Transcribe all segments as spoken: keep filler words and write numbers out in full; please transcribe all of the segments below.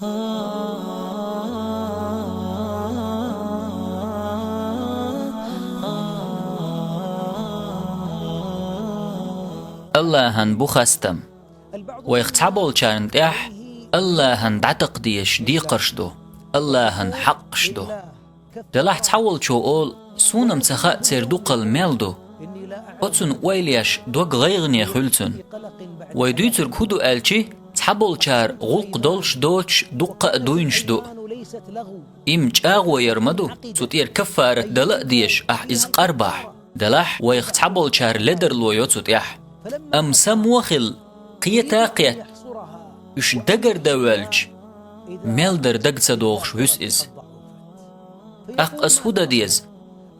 Аллахьан бу хастам. Вайх цхьаболчарна тӀехь Аллахьан дӀатакха дезаш декхарш ду, Аллахьан хьакъаш ду. Делахь цхьаволчо олу: «Суна-м ца хаьа церан дукхалла мел ду». Оцунна ойла еш дог гӀайгӀане хуьлу цуьнан. Вай дуьйцург хӀун ду аьлчи, цхьаболчара гӀуллакх долуш доцуш дуккха а дуйнаш ду. Имма чӀагӀо яр ма ду, цу тӀера каффарат дала а дезаш ахь иза къарбахь. Делахь вайх цхьаболчара ледарло йо цу тӀехь. Амма самавала хилла, кхета а кхетта, уьш дагардан воьлча, мел дар дага ца догӀуш вуьсу иза. ТӀаккха аса хӀун дан деза?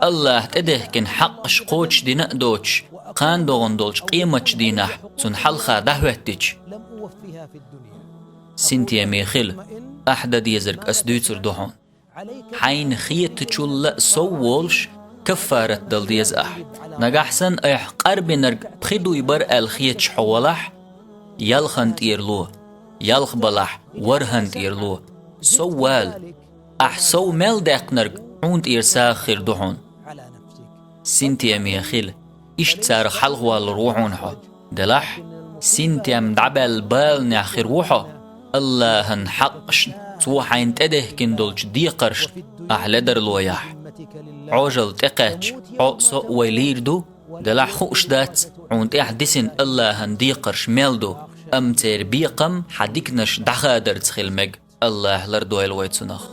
Аллахьа тӀедехкина хьакъаш кхочушдина а доцуш, кхана догӀун долчу къематчу дийнахь цунна хьалха дӀахӀоьттича. Синтеме хила, ахь дан дезарг ас дуьйцур ду хьуна. Хьайна хетачул а сов волуш, каффарат дала деза ахь. Нагахь санна айхьа къарбинарг пхи дуй бара аьлла хеташ хьо валахь, ялхан тӀера ло, ялх балахь, ворхӀан тӀера ло, сов вала. Ахь сов мел даьккхинарг хьуна тӀера сагӀа хир ду хьуна. Синтеме хила, иштта царах хьалхавалур ву хьуна хьо. Делахь, синтем дӀабаьлла баланехь хир ву хьо, Аллахьан хьакъашна, цо хьайна тӀедехкина долчу декхаршна ахь ледарло яхь. Ӏожалла тӀекхаьчча, хьо а, со а вай лийр ду, делахь хууш дац, хьуна тӀехь дисина Аллахьан декхарш мел ду, амма церан бекхам хьан диканаш дӀахадарца хила мега. Аллахь лардойла вай цунах.